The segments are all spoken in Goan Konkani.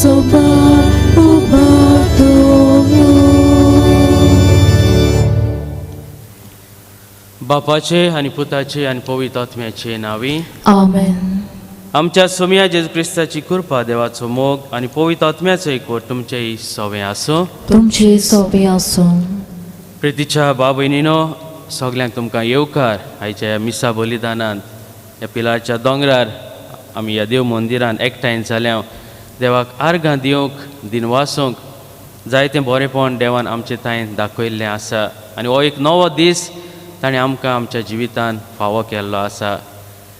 सोबा उबार दवर. बापाचे आनी पुताचे आनी पवित्र आत्म्याचे नांवी आमेन. आमच्या सोमया जेजू क्रिस्ताची कृपा, देवाचो मोग आनी पवित्र आत्म्याचो एकवट तुमचेय सवें आसूं. तुमचे सोबे आसूं. प्रितीच्या बाबयणीनो, सगल्यांक तुमकां येवकार आयच्या ह्या मिसा बलिदानांत. ह्या पिलारच्या दोंगरार आमी ह्या देव मंदिरान एकठांय जाल्या देवाक आर्गां दिवंक, दिनवासूंक. जायतें बरेंपण देवान आमचे थंय दाखयल्लें आसा आनी हो एक नवो दीस ताणें आमकां आमच्या जिवितान फावो केल्लो आसा.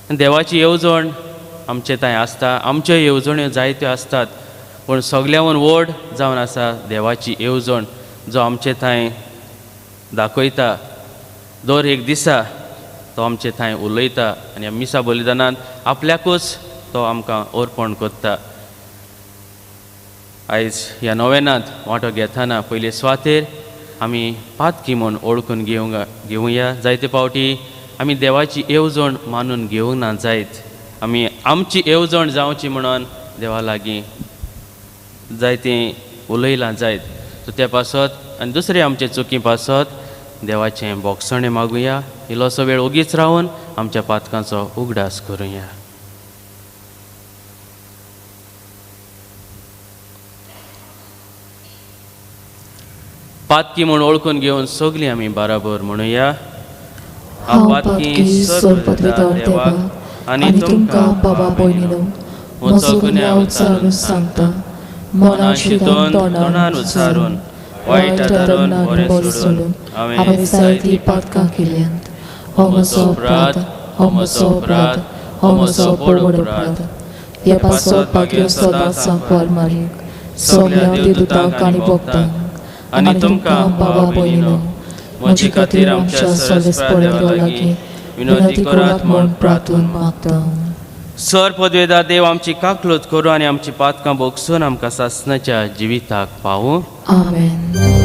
आनी देवाची येवजण आमचे थंय आसता. आमच्यो येवजण्यो जायत्यो आसतात, पूण सगल्याहून व्हड जावन आसा देवाची येवजण, जो आमचे थंय दाखयता. दर एक दिसा तो आमचे थंय उलयता आनी मिसा बलिदानान आपल्याकूच तो आमकां अर्पण करता. आयज ह्या नोवेनांत वांटो घेतना पयले सुवातेर आमी पातकी म्हूण ओळखून घेवया. जायते फावटी आमी देवाची येवजण मानून घेवंक ना जायत. आमी आमची येवजण जावची म्हणून देवा लागीं जायतें उलयलां जायत. सो त्या पासत आनी दुसरे आमचे चुकी पासत देवाचें बोगसणें मागुया. इल्लोसो वेळ ओगीच रावन आमच्या पातकांचो उगडास करुया. पातकी म्हूण ओळखून घेवन सगलीं आमी बाराबर म्हणुया. हांव पातकी सर्वपदवीधर देवाक आनी तुमकां बाबा भयणीनो म्हजो गुन्यांव उच्चारून सांगता. मनान चिंतून, तोंडान उच्चारून, वायट आदरून बरें सोडून हांवें जायतीं पातकां केल्यांत. हो म्हजो अपराध, हो म्हजो अपराध, हो म्हजो व्हड अपराध. ह्या पासत भाग्य सदांच सांकवार मारीक, सगल्या देवदूतांक आनी भक्तांक आनी तुमकां बाबा भयणीनो म्हजे खातीर आमच्या सर्वेस्पर देवा लागीं विनंती करात म्हूण प्रार्थून मागता. सर पदवेदार देव आमची काकलूत करूं आनी आमची पातकां भोगसून आमकां सासणाच्या जिविताक पावूं. आमेन.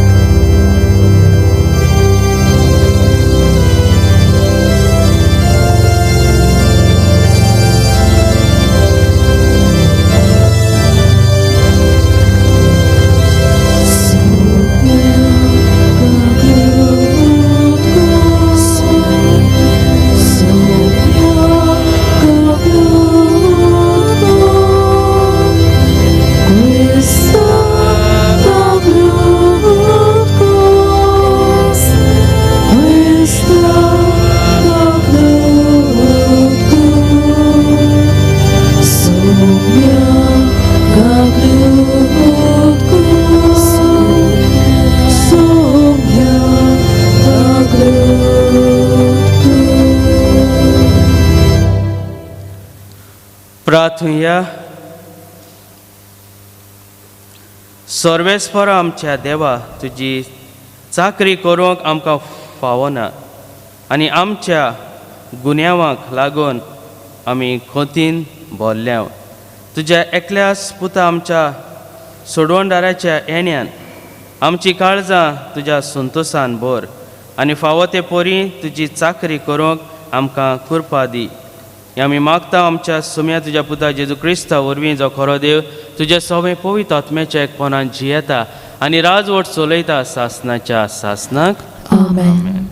प्रार्थुया. सर्वेस्पर आमच्या देवा, तुजी चाकरी करूंक आमकां फावना आनी आमच्या गुन्यांवांक लागून आमी खोतीन भरल्या. तुज्या एकल्याच पुता आमच्या सोडवणदाराच्या येण्यान आमची काळजां तुज्या संतोशान भर आनी फावो ते परी तुजी चाकरी करूंक आमकां कृपा दी. आमी मागता आमच्या सुम्या तुज्या पुता जेजू क्रिस्ता वरवीं, जो खरो देव तुज्या सवें पवित्र आत्म्याच्या एकपणान जियेता आनी राजवट चलयता सासनाच्या सासनाक. आमेन.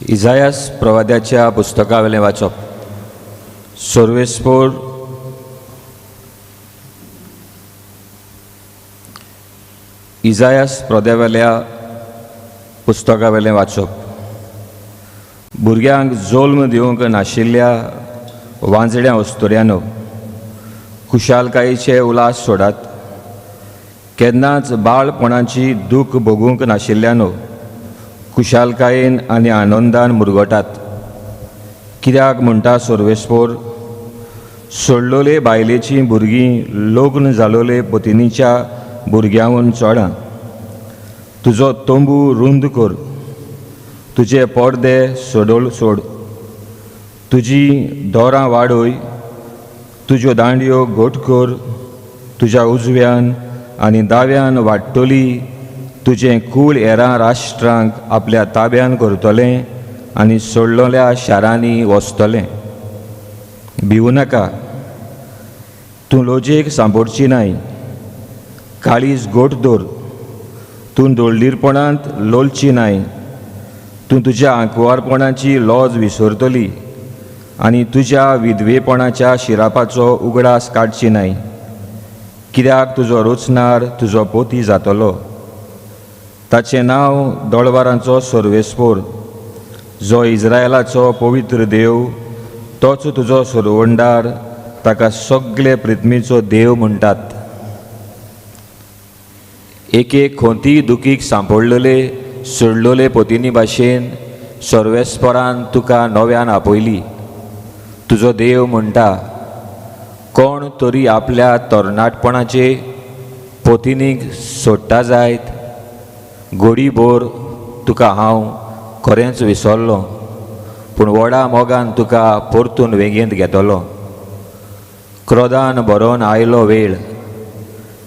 इजायास प्रवाद्याच्या पुस्तकावेलें वाचप. सर्वेस्पोर इजायास प्रद्यावेल्या पुस्तकावेलें वाचप. भुरग्यांक जल्म दिवंक नाशिल्ल्या वांजड्या अस्तुऱ्यानो, खुशालकायेचे उलास सोडात. केन्नाच बाळपणाची दूख भोगूंक नाशिल्ल्यानो, खुशालकायेन आनी आनंदान मुरगटात. कित्याक म्हणटा सर्वेस्पोर, सोडलोले बायलेचीं भुरगीं लग्न जालोले पतिनीच्या भुरग्यांहून चोडां. तुजो तंबू रुंद कर, तुजे पडदे सोडोल सोड, तुजी दोरां वाडय, तुज्यो दांडयो घट कर. तुज्या उजव्यान आनी दाव्यान वाडटली तुजें कूळ हेरां राष्ट्रांक आपल्या ताब्यान करतलें आनी सोडलेल्या शारांनी वसतलें. भिवू नाका, तूं लोजेक सांपोडची नाय. काळीज गोट दवर, तूं दोळदीरपणांत लोलची नाय. तूं तुज्या आंकवारपणाची लॉज विसरतली आनी तुज्या विधवेपणाच्या शिरापाचो उगडास काडची नाय, कित्याक तुजो रोचणार तुजो पोती जातलो. ताचें नांव दोळवारांचो सर्वेस्पोर, जो इस्रायलाचो पवित्र देव, तोच तुजो सरवंडार. ताका सगळे पृथ्वीचो देव म्हणटात. एक एक खोंती दुखीक सांपडलेले सोडलेले पोतिनी भाशेन सर्वेस्परान तुका नव्यान आपयली. तुजो देव म्हणटा, कोण तरी आपल्या तरणाटपणाचे पोतिनीक सोडटा जायत? गोडीभर तुका हांव खरेंच विसरलो, पूण व्हडा मोगान तुका परतून वेगेंत घेतलो. क्रोधान भरोन आयलो वेळ,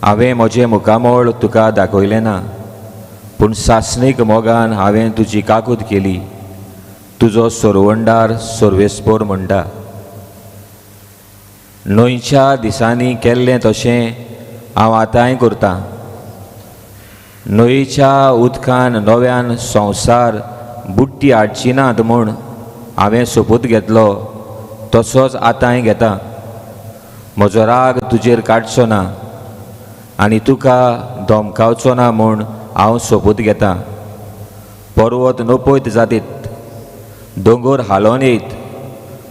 हांवें म्हजें मुखामळ तुका दाखयलें ना, पूण सासणीक मोगान हांवें तुजी काकूत केली. तुजो सरवंडार सर्वेस्पोर म्हणटा, न्हंयच्या दिसांनी केल्लें तशें हांव आतांय करतां. न्हंयेच्या उदकान नव्यान संवसार बुट्टी हाडची नात म्हूण हांवें सोपूत घेतलो, तसोच आतांय घेता. म्हजो राग तुजेर काडचो ना आनी तुका धमकावचो ना म्हूण हांव सोपूत घेतां. पर्वत नपयत जातीत, दोंगर हालोवन येयत,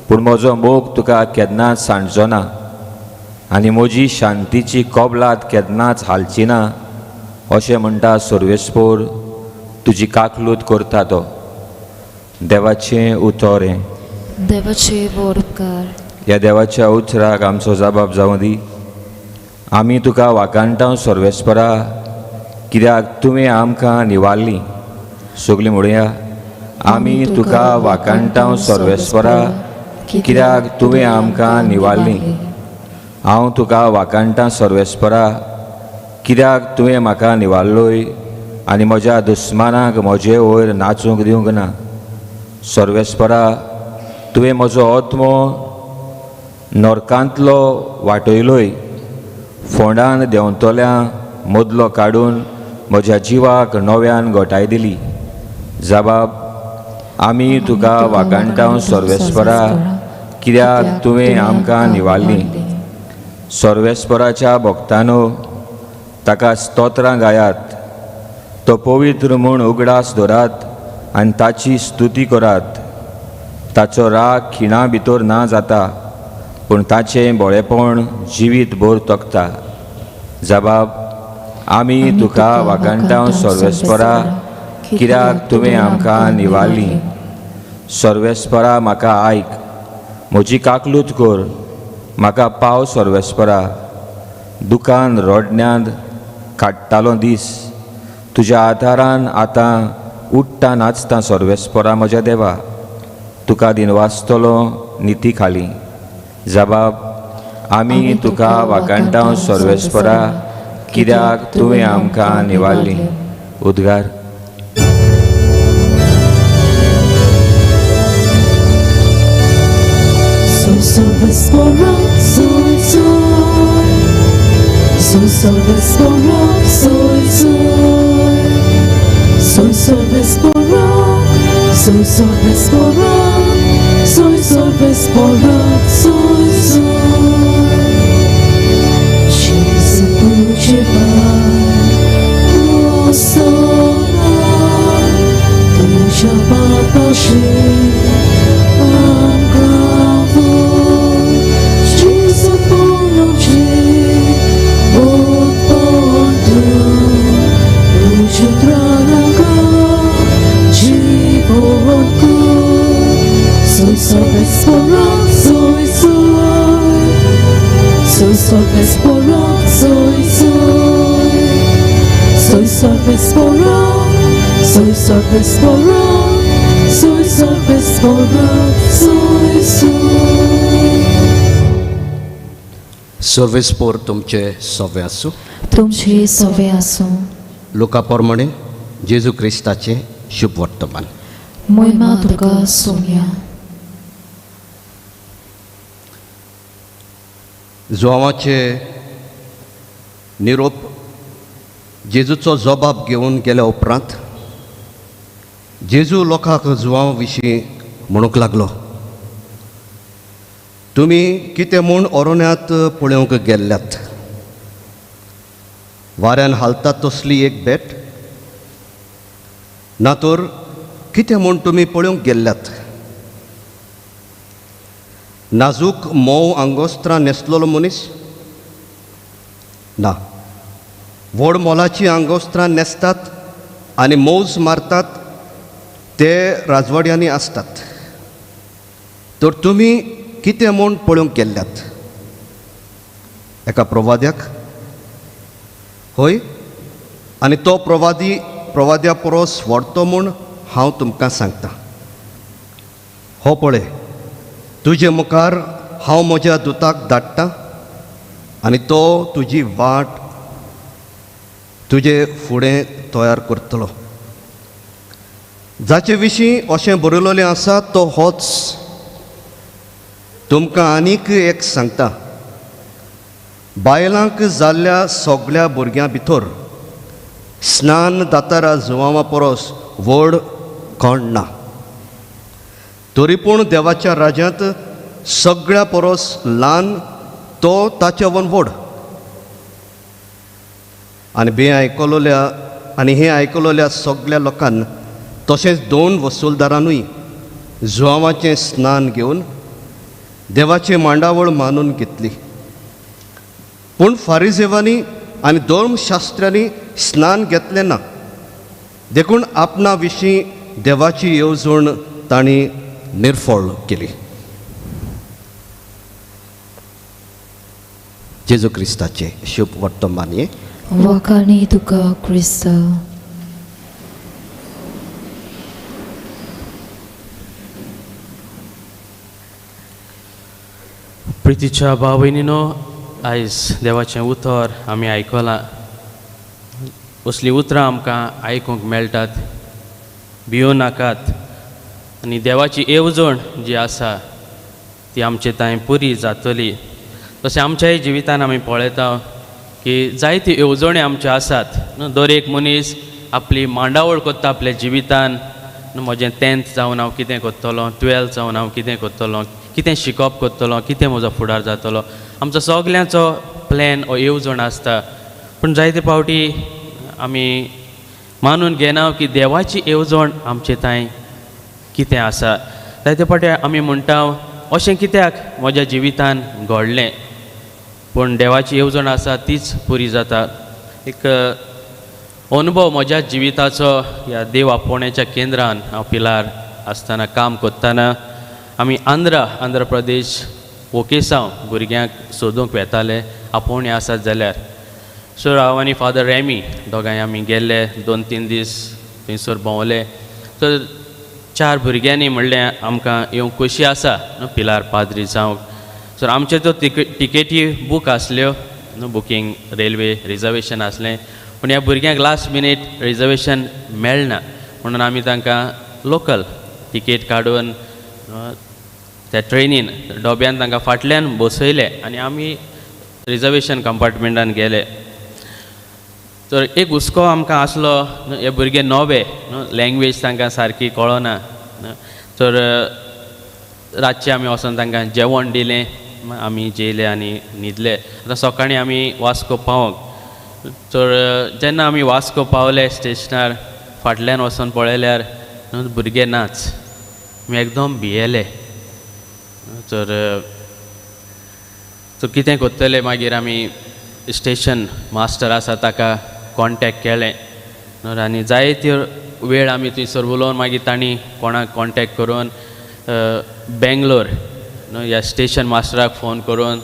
पूण म्हजो मोग तुका केन्नाच सांडचो ना आनी म्हजी शांतीची कबलात केन्नाच हालची ना, अशें म्हणटा सर्वेस्पोर, तुजी काकलूत करता तो. देवाचें उतर हें. देवाचे व्हड उपकार. ह्या देवाच्या उतराक आमचो जबाब जावं दी. आमी तुका वाखाणटा सर्वेस्परा, कित्याक तुवें आमकां निवारली. सगलीं म्हणुया, आमी तुका वाखाणटा सर्वेस्परा, कित्याक तुवें आमकां निवारली. हांव तुका वाखाणटा सर्वेस्परा, कित्याक तुवें म्हाका निवारलोय आनी म्हज्या दुस्मानाक म्हजे वयर नाचूंक दिवंक ना. सर्वेस्परा, तुवें म्हजो आत्मो नरकांतलो वाटयलोय, फोंडान देंवतल्या मदलो काडून म्हज्या जिवाक नव्यान गोठाय दिली. जबाब, आमी तुका वाखाणटा सर्वेस्परा, कित्याक तुवें आमकां निवारली. सर्वेस्पराच्या भक्तानो, ताका स्तोत्रां गायात. तो पवित्र म्हूण उगडास दवरात आनी ताची स्तुती करात. ताचो राग खिणा भितर ना जाता, पूण ताचें बरेपण जिवीत भर तकता. जबाब, आमी तुका वाखाणटा सर्वेस्परा, कित्याक तुवें आमकां निवारली. सर्वेस्परा, म्हाका आयक, म्हजी काकलूत कर, म्हाका पाव सर्वेस्परा. दुकान रडण्यांत काडटालो दीस, तुज्या आदारान आतां उठ्ठा नाचता सर्वेस्परा म्हज्या देवा. तुका दिनवासतलो निती खाली. जबाब, आमी तुका वाखाणटा सर्वेस्परा, कित्याक तुवें आमकां निवारली. उद्गार. Soy Salvespora, soy, soy. Soy Salvespora, soy, soy. Soy Salvespora, soy Salvespora, soy Salvespora, soy, soy. She's a तुज्या पापाशी आमकां व्हर. जेजू पोलोवचे बोधपण तुज्या त्राणांका जिवोवंत कर. Soy Salvespora, soy, soy. Soy Salvespora, soy, soy. Soy Salvespora, soy Salvespora, soy Salvespora, soy, soy. सर्वेस्पोर तुमचे सवे आसूं. तुमचे सवे आसूं. लोका प्रमाणे जेजू क्रिस्ताचें शुभ वर्तमान. मोहिमा तुका सोम्या. जुवांवाचे निरोप जेजूचो जबाब घेवन गेल्या उपरांत जेजू लोकांक जुवांव विशीं म्हणूंक लागलो, तुमी कितें म्हूण ओरोन्यांत पळोवंक गेल्ल्यात? वाऱ्यान हालतात तसली एक भेट? ना तर कितें म्हूण तुमी पळोवंक गेल्ल्यात? नाजूक मोव आंगोस्त्रां न्हेसलेलो मनीस? ना, व्हड मोलाचीं आंगोस्त्रां न्हेसतात आनी मौज मारतात ते राजवाड्यांनी आसतात. तर तुमी कितें म्हूण पळोवंक गेल्ल्यात? एका प्रवाद्याक? हय, आनी तो प्रवादी प्रवाद्या परस व्हडतो म्हूण हांव तुमकां सांगतां. हो पळय, तुजे मुखार हांव म्हज्या दुताक धाडटा आनी तो तुजी वाट तुजे फुडें तयार करतलो. जाचे विशीं अशें बरयलेलें आसा तो होच. तुमकां आनीक एक सांगता, बायलांक जाल्ल्या सगळ्या भुरग्यां भितर स्नान दातारा जुवांवा परस व्हड कोण ना. तरी पूण देवाच्या राज्यांत सगळ्या परस ल्हान तो ताच्या वन व्हड. आनी बे आयकलोल्या आनी हें आयकलोल्या सगळ्या लोकान तशेंच दोन वसुलदारानूय जुवांवाचें स्नान घेवन देवाची मांडावळ मानून घेतली. पूण फारिजेवांनी आनी धर्मशास्त्र्यांनी स्नान घेतलें ना, देखून आपणा विशीं देवाची येवजण तांणी निर्फळ केली. जेजू क्रिस्ताचें शुभ वर्तमान हें. वाखाणी तुका क्रिस्ता. प्रितीच्या भाव भयणीनो, आयज देवाचें उतर आमी आयकलां. असलीं उतरां आमकां आयकूंक मेळटात, भियों नाकात आनी देवाची येवजण जी आसा ती आमचे थंय पुरी जातली. तशें आमच्याय जिवितान आमी पळयता की जायत्यो येवजण्यो आमच्यो आसात. दर एक मनीस आपली मांडावळ करता आपल्या जिवितान. म्हजें 10th जावन हांव कितें करतलो, 12th जावन हांव कितें करतलो, कितें शिकप करतलो, कितें म्हजो फुडार जातलो, आमचो सगल्यांचो प्लॅन हो येवजण आसता. पूण जायते फावटी आमी मानून घेना की देवाची येवजण आमचे थंय कितें आसा. जायते फावटी आमी म्हणटा अशें कित्याक म्हज्या जिवितान घडलें, पूण देवाची येवजण आसा तीच पुरी जाता. एक अनुभव म्हज्या जिविताचो ह्या देव आपोवण्याच्या केंद्रान हांव पिलार आसतना काम करतना आमी आंध्र प्रदेश वोकेसांव भुरग्यांक सोदूंक वेताले आपोवणें आसत जाल्यार. सो हांव आनी फादर रॅमी दोगांय आमी गेल्ले, 2-3 दीस थंयसर भोंवले. तर 4 भुरग्यांनी म्हणलें आमकां येवंक खोशी आसा न्हू पिलार पाद्री जावंक. सो आमच्यो त्यो टिकेटी बूक आसल्यो न्हू, बुकींग रेल्वे रिजर्वेशन आसलें, पूण ह्या भुरग्यांक लास्ट मिनीट रिजर्वेशन मेळना म्हणून आमी तांकां लोकल टिकेट काडून त्या ट्रेनीन डोब्यान तांकां फाटल्यान बसयले आनी आमी रिजर्वेशन कंपार्टमेंटान गेले. तर एक हुस्को आमकां आसलो, हे भुरगे नवे न्हू, लँग्वेज तांकां सारकी कळना. तर रातचें आमी वचोन तांकां जेवण दिलें, आमी जेयले आनी न्हिदले. आतां सकाळीं आमी वास्को पावोंक. तर जेन्ना आमी वास्को पावले स्टेशनार फाटल्यान वचोन पळयल्यार भुरगे नाच, आमी एकदम भियेले. तर कितें करतले, मागीर आमी स्टेशन मास्टर आसा ताका कॉन्टेक्ट केलें आनी जायत्यो वेळ आमी थंयसर उलोवन मागीर तांणी कोणाक कॉन्टेक्ट करून बेंगलोर न्हू ह्या स्टेशन मास्टराक फोन करून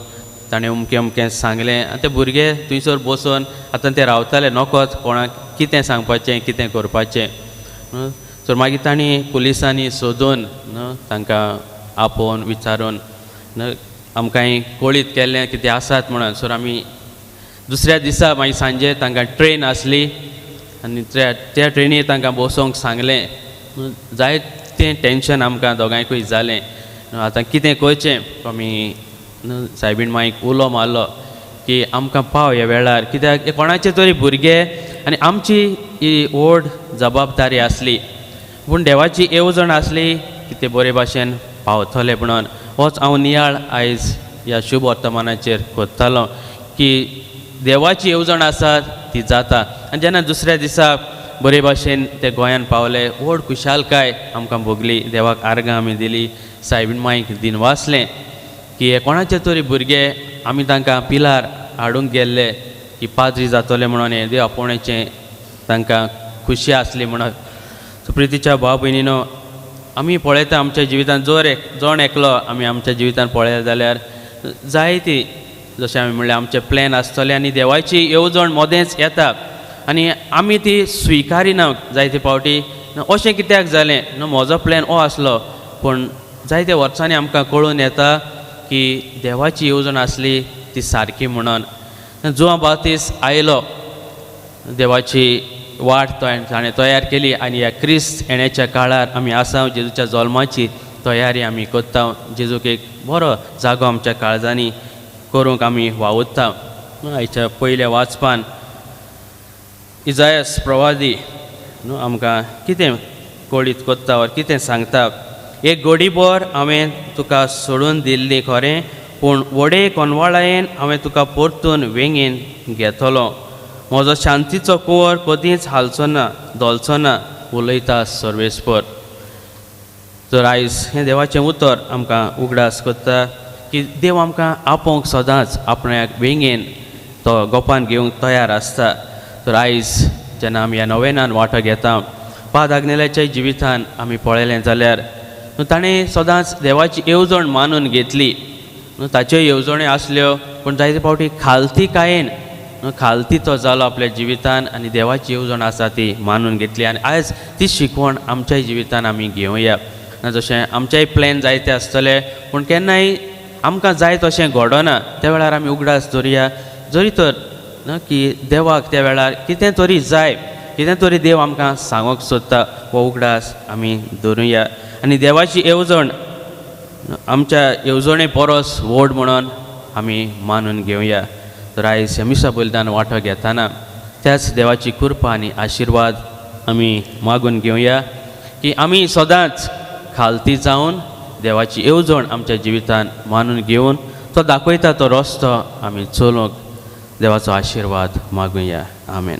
ताणें अमकें अमकें सांगलें. आनी ते भुरगे थंयसर बसून आतां ते रावताले नकोच कोणाक कितें सांगपाचें कितें करपाचें. सो मागीर तांणी पुलिसांनी सोदून न्हू तांकां आपोवन विचारून न्हू आमकांय कळीत केल्लें कितें आसात म्हणून. सो आमी दुसऱ्या दिसा मागीर सांजे तांकां ट्रेन आसली आनी त्या ट्रेनीर तांकां बसोवंक सांगलें. जायतें टेंशन आमकां दोगांयकूय जालें. आतां कितें करचें, आमी सायबीण माईक उलो मारलो की आमकां पाव ह्या वेळार, कित्याक कोणाचे तरी भुरगे आनी आमची ही व्हड जबाबदारी आसली, पूण देवाची येवजण आसली की ते बरे भाशेन पावतले म्हणून. होच हांव नियाळ आयज ह्या शुभ वर्तमानाचेर करतालो की देवाची येवजण आसा ती जाता. आनी जेन्ना दुसऱ्या दिसा बरे भाशेन ते गोंयान पावले, व्हड खुशालकाय आमकां भोगली, देवाक आर्गां आमी दिली, सायबीण माईक दिनवासलें की हे कोणाचे तरी भुरगे आमी तांकां पिलार हाडूंक गेल्ले की पाद्री जातले म्हणून हें देव आपोवण्याचें तांकां खुशी आसली म्हणून. सो प्रितीच्या भाव भयणीनो, आमी पळयता आमच्या जिवितांत जण एकलो आमी आमच्या जिवितांत पळयता जाल्यार जायती, जशें आमी म्हणलें आमचे प्लॅन आसतले आनी देवाची येवजण मदेंच येता आनी आमी ती स्विकारिना जायते फावटी. अशें कित्याक जालें, न्हू म्हजो प्लॅन हो आसलो, पूण जायते वर्सांनी आमकां कळून येता की देवाची येवजण आसली ती सारकी म्हणून. जुआंव बाप्तीस्त आयलो, देवाची वाट ताणें तयार केली आनी ह्या क्रिस्त येण्याच्या काळार आमी आसा, जेजूच्या जल्माची तयारी आमी करता, जेजूक एक बरो जागो आमच्या काळजांनी करूंक आमी वावुरता. आयच्या पयल्या वाचपान इजायस प्रवादी न्हू आमकां कितें कळीत करता वा कितें सांगता. एक गोडीभर हांवें तुका सोडून दिल्ली खरें, पूण व्हडे कोनवाळायेन हांवें तुका परतून वेंगेन घेतलो. म्हजो शांतीचो कुंवर कदींच हालचो ना, धोलचो ना, उलयता सर्वेस्पर. तर आयज हें देवाचें उतर आमकां उगडास करता की देव आमकां आपोवंक सदांच आपणाक वेंगेन तो गोपान घेवंक तयार आसता. तर आयज जेन्ना आमी ह्या नोवेनान वांटो घेता, पाद आग्नेलाच्या जिवितान आमी पळयलें जाल्यार ताणें सदांच देवाची येवजण मानून घेतली. ताच्यो येवजण्यो आसल्यो, पूण जायते फावटी खालतीकायेन खालती तो जालो आपल्या जिवितान आनी देवाची येवजण आसा ती मानून घेतली. आनी आयज ती शिकवण आमच्याय जिवितान आमी घेवया. ना जशें आमचेय प्लॅन जायते आसतले, पूण केन्नाय आमकां जाय तशें घडना, त्या वेळार आमी उगडास दवरुया जरी तर न्हू की देवाक त्या वेळार कितें तरी जाय, कितें तरी देव आमकां सांगूंक सोदता, हो उगडास आमी दवरुया. आनी देवाची येवजण आमच्या येवजणे परस व्हड म्हणून आमी मानून घेवया. तर आयज ह्या मिसा बलिदान वांटो घेतना त्याच देवाची कृपा आनी आशिर्वाद आमी मागून घेवया की आमी सदांच खालती जावन देवाची येवजण आमच्या जिवितान मानून घेवन तो दाखयता तो रस्तो आमी चलोवंक देवाचो आशिर्वाद मागुया. आमेन.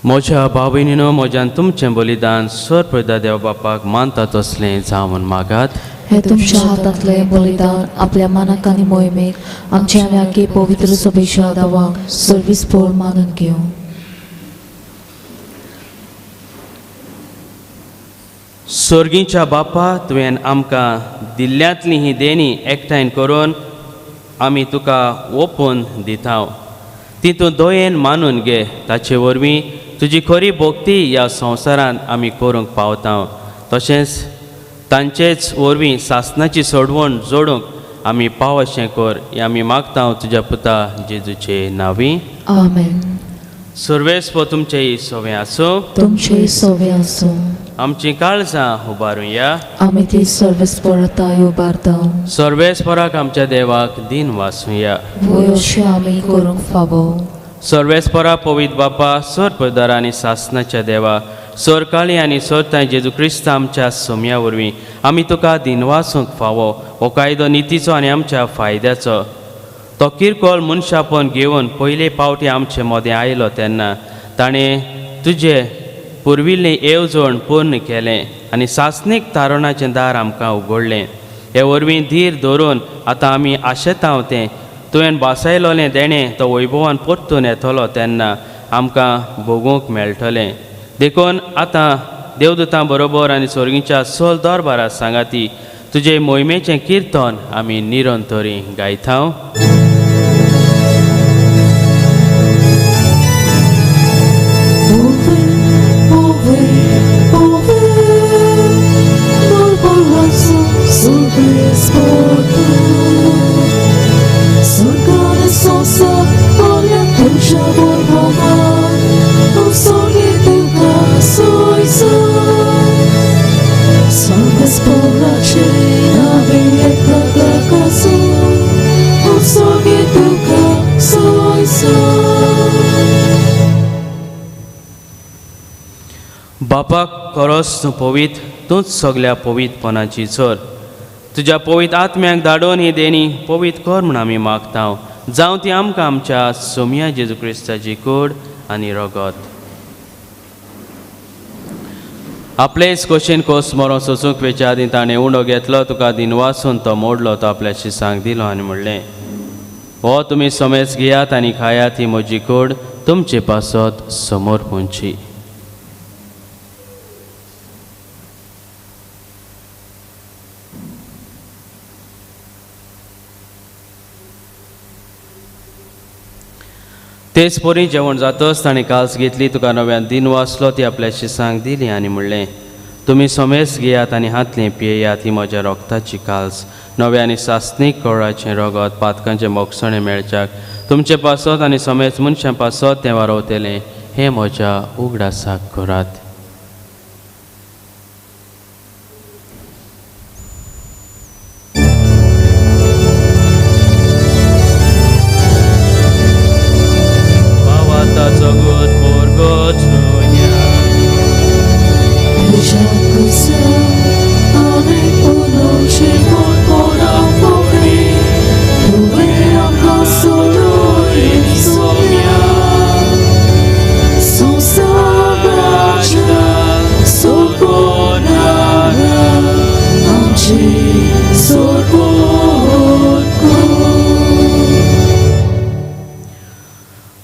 म्हज्या भाव भयणीनो, म्हज्यान तुमचें बलिदान सर्वप्रदा देव बापाक मानता तसलें जावन मागात. हे तुमच्या हातांतलें बलिदान आपल्या मनाक आनी मोहिमेक आमच्या आनी आगे पवित्र सभेच्या दावांक सर्वीस पोर मानून घेवं. सर्गीच्या बापा, तुवें आमकां दिल्ल्यांतली ही देणी एकठांय करून आमी तुका ओपून दिता, ती तूं दयेन मानून घे. ताचे वरवीं तुजी खरी भक्ती ह्या संवसारांत आमी करूंक पावता. तशेंच तांचेच वरवीं सासनाची सोडवण जोडूंक आमी पाव अशें कर हें आमी मागता तुज्या पुता जेजूचे नांवी. आमेन. सर्वेस्पर तुमचें सोवें आसूं. तुमचे सोवे आसूं. आमचीं काळजां उबारुया. आमी ती सर्वेस्पराताय उबारता. सर्वेस्पराक आमच्या देवाक दिन वासुया. वय अशें आमी करूंक फावो. सर्वेस्परा पवित्र बापा, सर पदार आनी सासनाच्या देवा, सरकाळी आनी सरताय जेजू क्रिस्त आमच्या सोम्या वरवीं आमी तुका दिनवासूंक फावो. हो कायदो नितीचो आनी आमच्या फायद्याचो. तो किरकोळ मनशापण घेवन पयले पावटी आमचे मदें आयलो तेन्ना ताणें तुजे पुर्विल्लें येवजण पूर्ण केलें आनी सासणीक तारणाचें दार आमकां उगडलें. हे वरवीं धीर धरून आतां आमी आशेतांव तें तुवें बासायलोलें देणें तो वैभवान परतून येतलो तेन्ना आमकां भोगूंक मेळटलें. देखून आतां देवदूतां बरोबर आनी सोर्गीच्या सोल दरबारा सांगाती तुजे मोहिमेचें किर्तन आमी निरंतरी गायता. बापाक खरोच तूं पवित्र, तूंच सगल्या पवित्रपणाची चर. तुज्या पवित्र आत्म्याक धाडून ही देणी पवित्र कर म्हूण आमी मागता. जावं ती आमकां आमच्या सोमया जेजू क्रिस्ताची कूड आनी रगत. आपलेच कोशेन कोस मरो सोसूंक वेच्या आदीं ताणें उंडो घेतलो, तुका दिनवासून तो मोडलो, तो आपल्या शिसांक दिलो आनी म्हणलें, हो तुमी समेज घेयात आनी खायात, ही म्हजी कूड तुमचे पासत समोर पुंची. तेच परी जेवण जातच ताणें काल्स घेतली, तुका नव्यान दिन वाचलो, ती आपल्या शिसांक दिली आनी म्हणलें, तुमी समेज घेयात आनी हातलें पियेयात, ही म्हज्या रोगताची काल्स, नव्या आनी सासणीक कळाचें रगत पातकांचें मोगसणें मेळच्याक तुमचे पासत आनी समेज मनशां पासत तें वारवतलें. हें म्हज्या उगडासाक करात.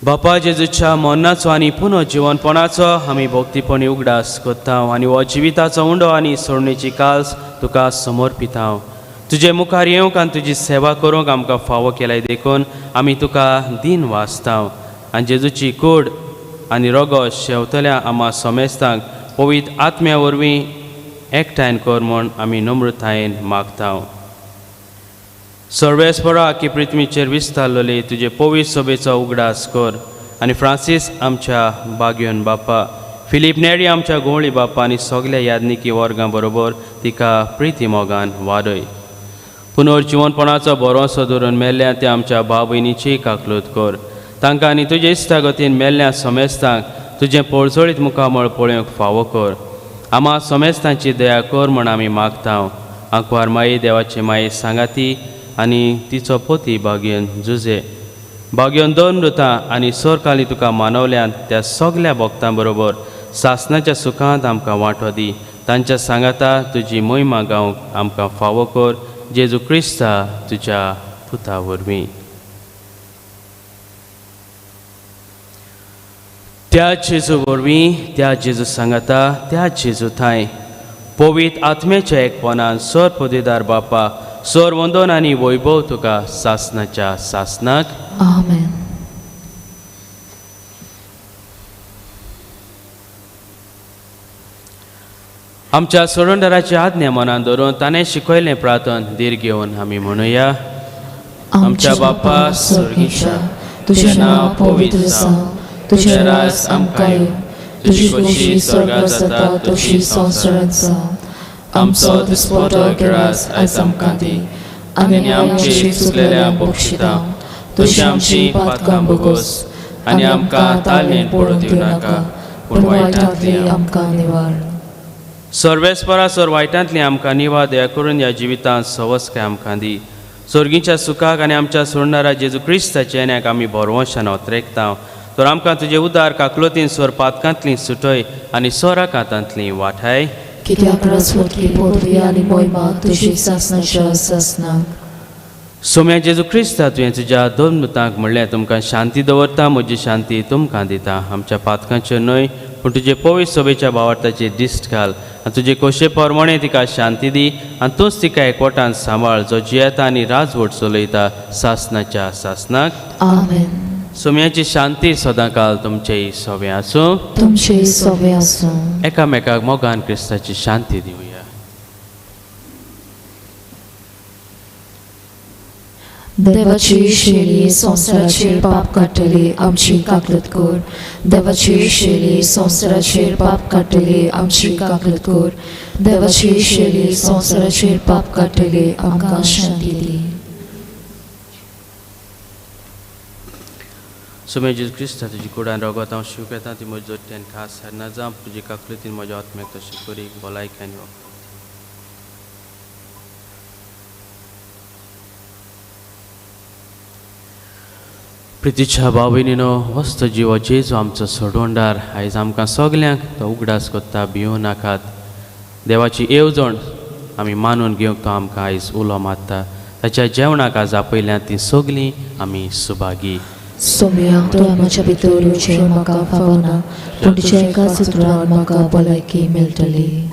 बापा जेजूच्या मरणाचो आनी पुनर्जिवनपणाचो आमी भक्तीपणी उगडास करता आनी हो जिविताचो उंडो आनी सोडणेची काल्स तुका समर्पिता. तुजे मुखार येवंक आनी तुजी सेवा करूंक आमकां फावो केल्याय देखून आमी तुका दिन वाचता आनी जेजूची कूड आनी रगत शेवतल्या आमा समेस्तांक पवित्र आत्म्या वरवीं एकठांय कर म्हूण आमी नम्रतायेन मागता. सर्वेस्परा आखी पृथ्वीचेर विस्तारलेली तुजे पवित्र सभेचो उगडास कर आनी फ्रांसीस आमच्या बागयोन बापा, फिलीप नेरी आमच्या गोंवळी बापा आनी सगल्या यादनिकी वर्गां बरोबर तिका प्रिती मोगान वाडय. पुनर्जिवनपणाचो भरोसो धरून मेल्ल्या त्या आमच्या भाव भयणीची काकलूत कर. तांकां आनी तुजे इश्टागतीन मेल्ल्या समेस्तांक तुजें पोळजळीत मुखामळ पळोवंक फावो कर. आमा समेस्तांची दया कर म्हूण आमी मागता. आंकवार माई देवाची माई सांगाती आनी तिचो पोती बागयन जुजे बागयोन दोन रुतां आनी सरकाली तुका मानवल्यान त्या सगल्या भक्तां बरोबर सासनाच्या सुखांत आमकां वांटो दी. तांच्या सांगाता तुजी मोहिमा गावंक आमकां फावो कर. जेजू क्रिस्ता तुज्या पुता वरवीं. त्या जेजू वरवीं, त्या जेजू सांगाता, त्या जेजू थांय पवित्र आत्म्याच्या एकपणान सर पदवीदार बापा, सर वंदन आनी वैभव तुका सासनाच्या सासनाक. आमेन. आमच्या सोडणदाराची आज्ञा मनान धरून ताणें शिकयलें प्रार्थन धीर घेवन आमी म्हणुया. आमच्या बापा स्वर्गीच्या, तुझें नांव पवित्र जावं, तुजें राज आमकां येवं, तुजी खोशी स्वर्गात जाता तशी संवसारांत जावं. आमचो दिसपटो गिरास आयज आमकां दी आनी आमची चुकलेल्या बक्षिता तशी आमची पातकां भोगोस आनी आमकां ताळमेळ पडूं दिवं नाका, पूण वायटांतली आमकां निवार. सर्वेस्परा सर वायटांतली आमकां निवार, दया करून ह्या जिवितांत सवस्काय आमकां दी. स्वर्गीच्या सुखाक आनी आमच्या सोडणारा जेजू क्रिस्ताच्या येण्याक आमी भरवंशान ओतरेकता. तर आमकां तुजे उदार काकलोतीन स्वर पातकांतली सुटय आनी सोरा कातांतली वाठाय. कित्याक राजवटकी पदवी आनी मोहिमा तुजी सासणाच्या सासणाक. सोम्या जेजू क्रिस्ता, तुवें तुज्या दोन दुतांक म्हणलें, तुमकां शांती दवरता, म्हजी शांती तुमकां दिता. आमच्या पातकांच्यो न्हय पूण तुजे पवित्र सोबेच्या भावार्थाची दिश्ट घाल आनी तुजे खोशे प्रमाणे तिका शांती दी आनी तूंच तिका एकवटान सांबाळ, जो जियेता आनी राजवट चलयता सासणाच्या सासणाक. आमेन. सोम्याची शांती सदांकाल तुमचेय सोबें आसूं. तुमचे सोबे आसूं. एकामेकाक मोगान क्रिस्ताची शांती दिवया. देवाची शेली संवसाराचेर पाप काडटली आमची काकलत कर. देवाची शेली संवसाराचेर पाप काडटली आमची काकलत कर. देवाची शेली संवसाराचेर पाप काडटली आमकां शांती दी. सोम्या जेजू क्रिस्ता, तुजी कुडान रगत हांव शिवपेतां, ती म्हजी जोडटी आनी खास सारना जावं. तुजी काकलतीन म्हज्या आत्म्याक तशें करीक भलायकी आनी वखद. प्रितीच्या भाव भयणीनो, वस्त जिवो जेजू आमचो सोडवणदार आयज आमकां सगल्यांक तो उगडास कोत्ता. भिवूं नाकात. देवाची येवजण आमी मानून घेवंक तो आमकां आयज उलो मारता. ताच्या जेवणाक आज आपयल्या तीं सगलीं आमी सुभागी. सोम्या, तुवें म्हज्या भितर येवचें म्हाका फावना, पूण तुज्या एका सुत्रान म्हाका भलायकी मेळटली.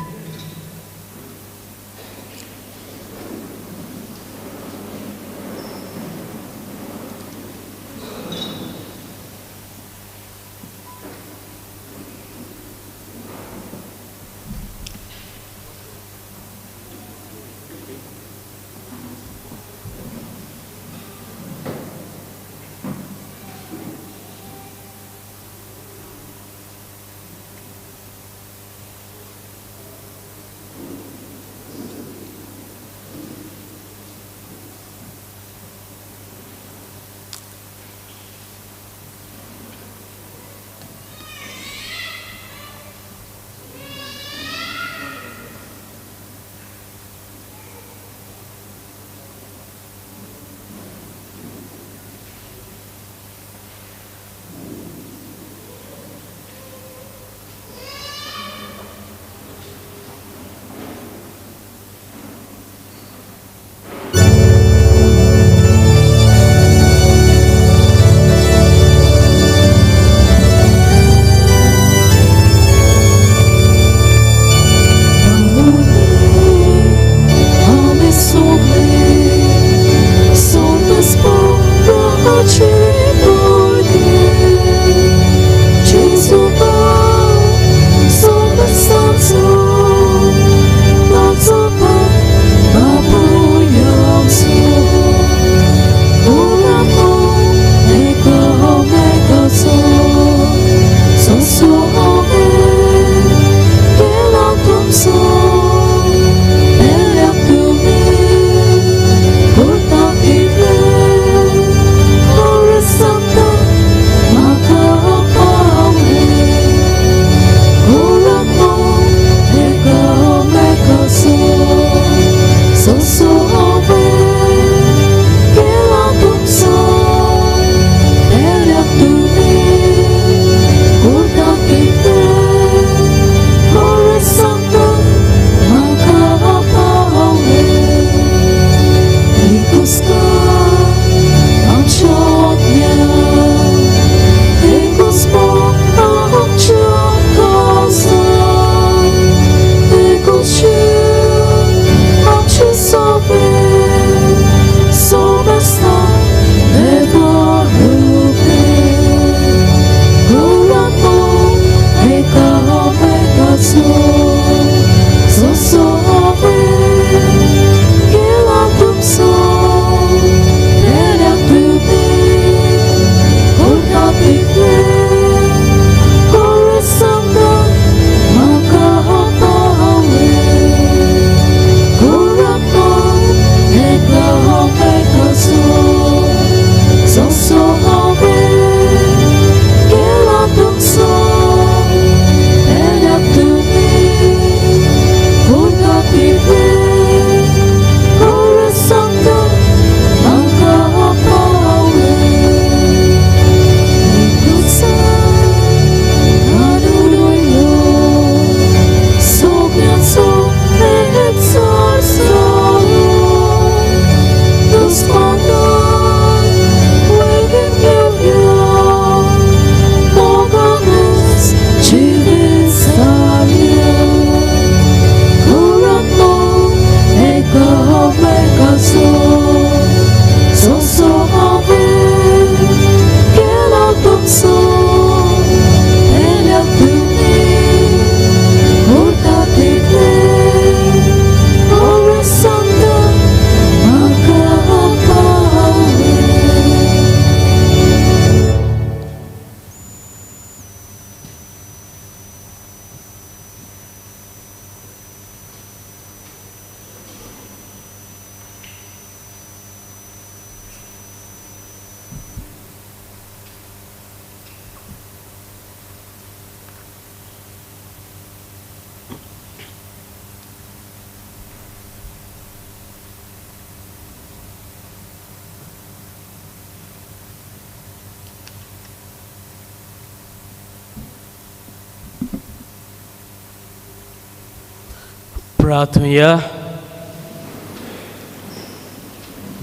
प्रार्थुया.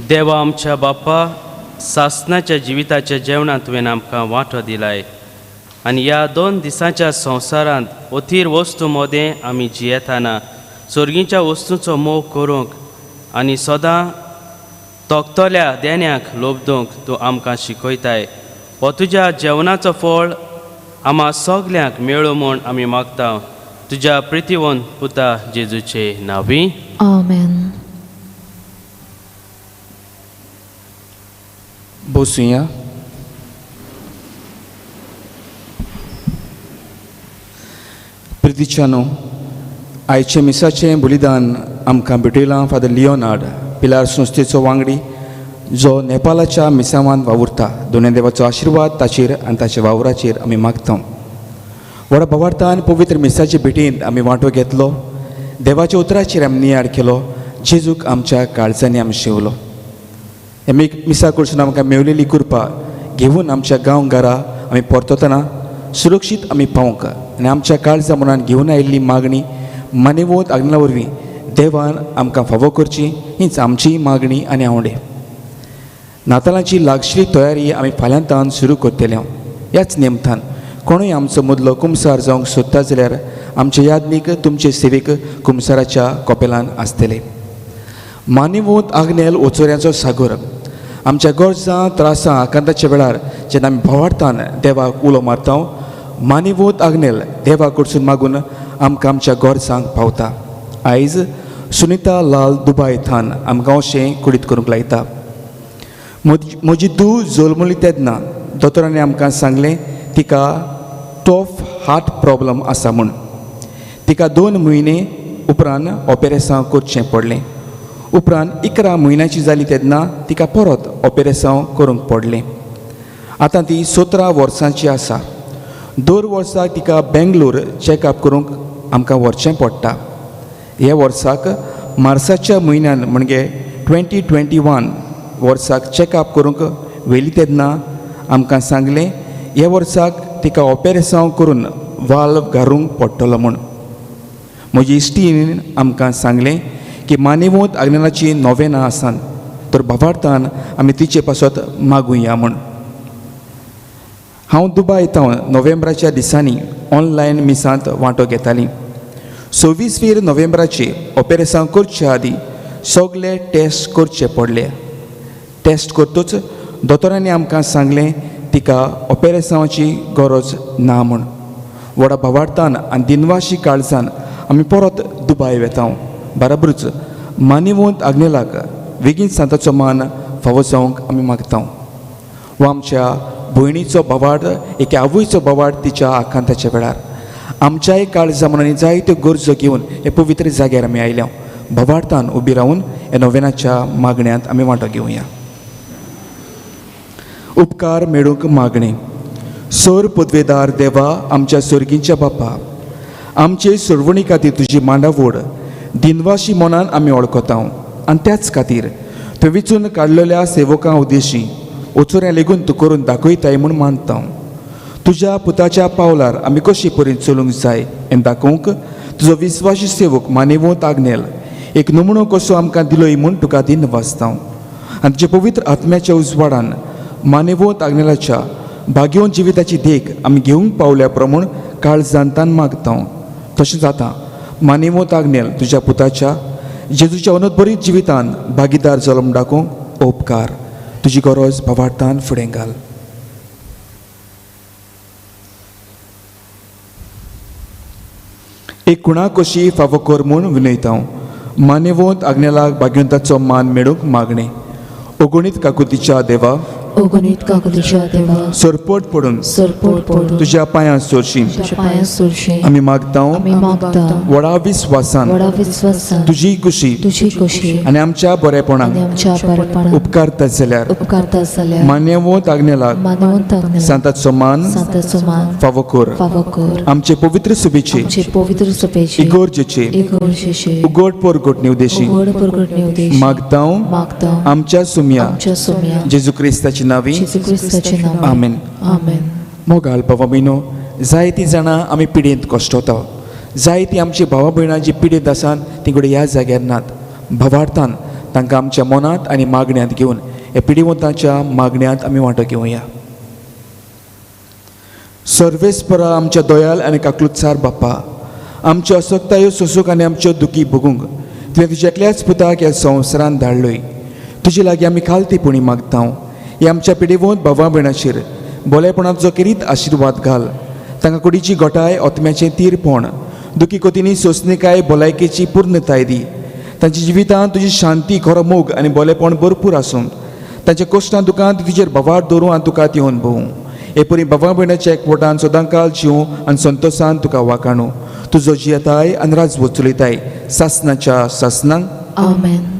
देवा आमच्या बापा, सासनाच्या जिविताच्या जेवणांत तुवें आमकां वांटो दिलाय आनी ह्या 2 दिसांच्या संवसारांत अथीर वस्तू मदें आमी जियेताना सर्गीच्या वस्तूंचो मोग करूंक आनी सदां तोखतल्या देण्याक लोबदूंक तूं आमकां शिकयताय. हो तुज्या जेवणाचो फळ आमा सगल्यांक मेळूं म्हूण आमी मागता, तुज्या प्रितीवन पुता जेजूचे नांवी. आमेन. बसुया. प्रितीच्यानो, आयचें मिसाचें बलिदान आमकां भेटयलां फादर लियोनार्ड पिलार संस्थेचो वांगडी, जो नेपालाच्या मिसावान वावुरता. दोनूय देवाचो आशिर्वाद ताचेर आनी ताच्या वावराचेर आमी मागता. व्हडा भावार्थान पवित्र मिसाचे भेटींत आमी वांटो घेतलो, देवाच्या उतराचेर आमी नियाळ केलो, जेजूक आमच्या काळजांनी आमी शेवलो. हे मिसा कडसून आमकां मेवलेली कृपा घेवन आमच्या गांव घरा आमी परततना सुरक्षीत आमी पावंक आनी आमच्या काळजा मनान घेवन आयिल्ली मागणी मानेवत आग्नेला वरवीं देवान आमकां फावो करची, हीच आमची मागणी आनी आवडे. नातालांची लागशिल्ली तयारी आमी फाल्यांतान सुरू करतले. ह्याच निमतान कोणूय आमचो मदलो कुमसार जावंक सोदता जाल्यार आमचे यादनीक तुमचे सेवेक कुमसाराच्या कोपेलान आसतले. मानेवत आग्नेल ओचोऱ्यांचो सागर आमच्या गरजां त्रासां आकांताच्या वेळार जेन्ना आमी भावार्थान देवाक उलो मारता, मानेवत आग्नेल देवा कडसून मागून आमकां आमच्या गरजांक पावता. आयज सुनिता लाल दुबाय थान आमकां अशें कुडीत करूंक लायता. म्हजी धूव जल्मली तेन्ना दोतोरांनी आमकां सांगलें तिका टॉफ हार्ट प्रॉब्लम आसा म्हूण. तिका 2 म्हयने उपरांत ऑपेरेसांव करचें पडलें. उपरांत 11 म्हयन्याची जाली तेन्ना तिका परत ऑपेरेसांव करूंक पडलें. आतां ती 17 वर्सांची आसा. दर वर्साक तिका बेंगलोर चॅकअप करूंक आमकां व्हरचें पडटा. ह्या वर्साक मार्साच्या म्हयन्यान म्हणजे 2021 वर्साक चॅकअप करूंक व्हेली तेन्ना आमकां सांगलें ह्या वर्साक तिका ऑपेरेसांव करून वाल्व घालूंक पडटलो म्हूण. म्हजी इश्टीन आमकां सांगलें की मानेवत आग्नेलाची नोवेनां आसान तर भावार्थान आमी तिचे पासत मागुया म्हूण. हांव दुबाय थावन नोव्हेंबराच्या दिसांनी ऑनलायन मिसांत वांटो घेतालीं. 26 नोव्हेंबराचे ऑपेरेसांव करचे आदीं सगळे टेस्ट करचे पडले. टेस्ट करतूच दोतोरांनी आमकां सांगलें तिका ऑपेरेसांवाची गरज ना म्हूण. व्हडा भावार्थान आनी दिनवाशी काळजान आमी परत दुबाय वेता. बराबरूच मानेवंत आग्नेलाक बेगीन सांताचो मान फावो जावंक आमी मागता. वा आमच्या भयणीचो भावार्थ, एके आवयचो भावार्थ तिच्या आकांताच्या वेळार आमच्याय काळजा मनांनी जायत्यो गरजो घेवन हे पवित्र जाग्यार आमी आयल्या. भावार्थान उबी रावन ह्या नोवेनाच्या मागण्यांत आमी वांटो घेवया. उपकार मेळूंक मागणें. सोर पदवेदार देवा, आमच्या सोर्गींच्या बापा, आमचे सोडवणी खातीर तुजी मांडावड दिनवाशी मनान आमी वळखता आनी त्याच खातीर तुवें विचून काडलेल्या सेवकां उद्देशी ओचोऱ्यां लेगून तूं करून दाखयताय म्हूण मानता. तुज्या पुताच्या पावलार आमी कशी परीन चलूंक जाय हें दाखोवंक तुजो विस्वाशी सेवक मानेवंत आग्नेल एक नमुनो कसो आमकां दिलोय म्हूण तुका दिनवासता. आनी तुज्या पवित्र आत्म्याच्या उजवाडान मानेवंत आग्नेलाच्या भाग्यवंत जिविताची देख आमी घेवंक पावल्या प्रमाण काळजान तान मागता. तशें जाता मानेवंत आग्नेल तुज्या पुताच्या जेजूच्या अनोदबरीत जिवितान भागीदार जालो म्हूण दाखोवंक उपकार. तुजी गरज भावार्थान फुडें घाल. एक कुणा कशी फावो कर म्हूण विनयता. मानेवंत आग्नेलाक भाग्यवंताचो मान मेळूंक मागणें. अगणीत काकुतीच्या देवा, अगणीत काकुतीच्या देवा, सरपट पडून सरपट पडून तुज्या पांयां सोरशी तुज्या पांयां सोरशी आमी मागता. आमी मागता. व्हडा विस्वासान व्हडा विस्वासान तुजी कुशी तुजी कुशी आनी आमच्या बरेपणाक आनी आमच्या बरेपणाक उपकारता जाल्यार उपकारता जाल्यार मान्यवंत आग्नेलाक मानवंत आग्नेलाक सांताचो मान सांताचो मान फावो कर. फावो कर. आमचे पवित्र सुबेचे आमचे पवित्र सुपेचे इगोर्जेचे इगोर्जेचे उगड परगटणी उद्देशी उगड परगटणी उद्देशी मागता. मागता. आमच्या सुमया आमच्या सुमया जेजू क्रिस्ताची नावी. जेजू क्रिस्ताचे नांव. आमेन. आमेन. मोगाळ बाबा भयणो, जायतीं जाणां आमी पिडेंत कश्टवता, जायतीं आमची भावा भयणां जी पिडेंत आसात ती घडये ह्या जाग्यार नात. भावार्थान तांकां आमच्या मनांत आनी मागण्यांत घेवन ह्या पिडिवंताच्या मागण्यांत आमी वांटो घेवया. सर्वेस्परा आमच्या दोयाल आनी काकलुत्सार बाप्पा, आमच्यो असक्तायो सोसूंक आनी आमच्यो दुखी भोगूंक तुवें तुज्या एकल्याच पुताक ह्या संवसारांत धाडलोय. तुजे लागीं आमी खालतीपणी मागता ह्या आमच्या पिडेवंत भावा भयणाचेर बोलेपणाचो केरीत आशिर्वाद घाल. तांकां कुडीची घटाय, ओतम्याचें तीरपण, दुखी कोतींनी सोंसणीकाय, भलायकेची पूर्णताय दी. तांच्या जिवितांत तुजी शांती, खरो मोग आनी बोलेपण भरपूर आसूं. तांच्या कश्टां दुकान तुजेर भवार दवरूं आनी तुका ती अनुभवूं. हे परी भावा भयणाच्या एकवटान सदांकाल जिवूं आनी संतोसान तुका वाखाणू. तुजो जियेताय आनी राजवट चलयताय सासनाच्या सासनांक. आमेन.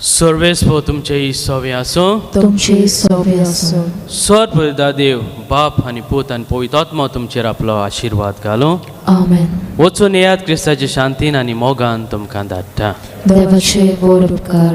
सर्वेस्पो तुमचे सोवे आसूं. तुमचे सोबे आसूं. सर्व देव बाप आनी पूत आनी पवित्र आत्मो तुमचेर आपलो आशिर्वाद घालूं. आमेन. वचून येयात क्रिस्ताचे शांतीन आनी मोगान तुमकां धाडटा. देवाचे व्हड उपकार.